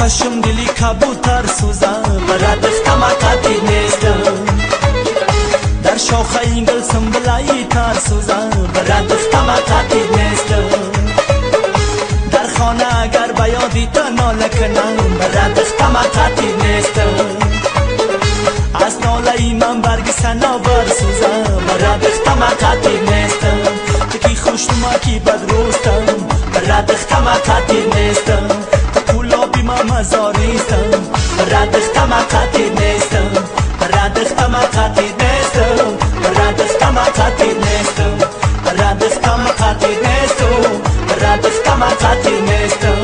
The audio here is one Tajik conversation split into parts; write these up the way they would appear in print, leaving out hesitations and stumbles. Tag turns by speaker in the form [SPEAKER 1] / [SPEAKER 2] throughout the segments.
[SPEAKER 1] Кашым дили кабутар сӯзам, барадихтама қатӣ нестам. Дар шохаи гул сумбулаи тар сӯзам, барадихтама қатӣ нестам. Дар хона агар ба ёди ту нола кунам, барадихтама қатӣ нестам. Аз нолаи ман барги санобар сӯзам, барадихтама қатӣ нестам. Ту ки хушнума ки бадрӯстам, барадихтама қатӣ нестам. Ту кӯлоби ман мазористам, барадихтама қатӣ нестам. Барадихтама қатӣ нестам, барадихтама қатӣ нестам. Барадихтама қатӣ нестам, барадихтама қатӣ нестам.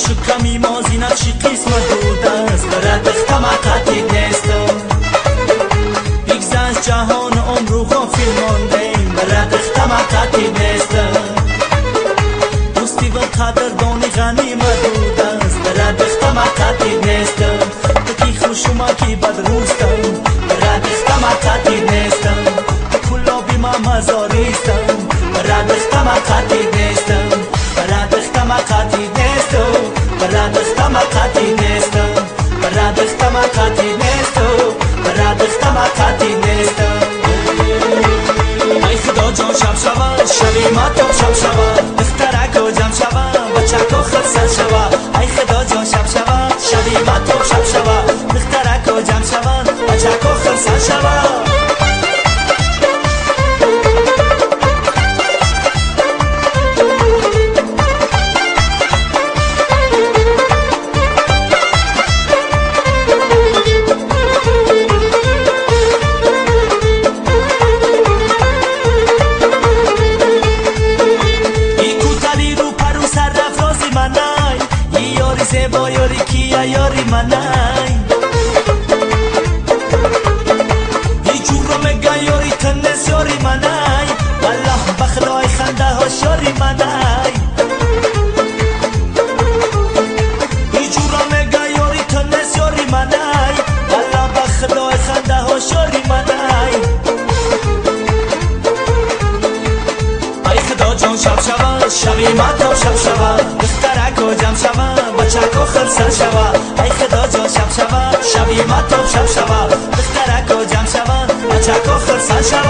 [SPEAKER 1] Шуками мози нақши қисмат будааст, барадихтама қатӣ нестам. Бигзашт ҷаҳону умру ғофил мондем, барадихтама қатӣ нестам. Дӯстӣ ва қадрдонӣ ғанимат будааст, барадихтама қатӣ нестам. Ту ки хушума ки бадрӯстам, барадихтама қатӣ нестам. Ту кӯлоби ман мазористам, барадихтама қатӣ нестам. Барадихтама қатӣ нестам, барадихтама қатӣ нестам. Барадихтама қатӣ нестам, барадихтама қатӣ нестам. Ай Худо ҷон шаб шава, шаби матоб шаб шава, духтарако ҷамъ шава, бачако хурсанд шава. Ай Худо ҷон шаб шава, шаби матоб шаб шава, духтарако ҷамъ шава, бачако хурсанд шава. Зебо ёри кия ёри манай, ҳеҷуро мега ёри ту нест ёри манай. Валлоҳ ба худои хандаҳош ёри манай, ҳеҷуро мега ёри ту нест ёри манай. Валлоҳ ба худои хандаҳош ёри манай. Ай Худо ҷон шаб шава, шаби матоб шаб шава, духтарако ҷамъ шава, бачако хурсанд шава. Ай Худо ҷон шаб шава, шаби матоб шаб шава, духтарако ҷамъ шава, бачако хурсанд шава.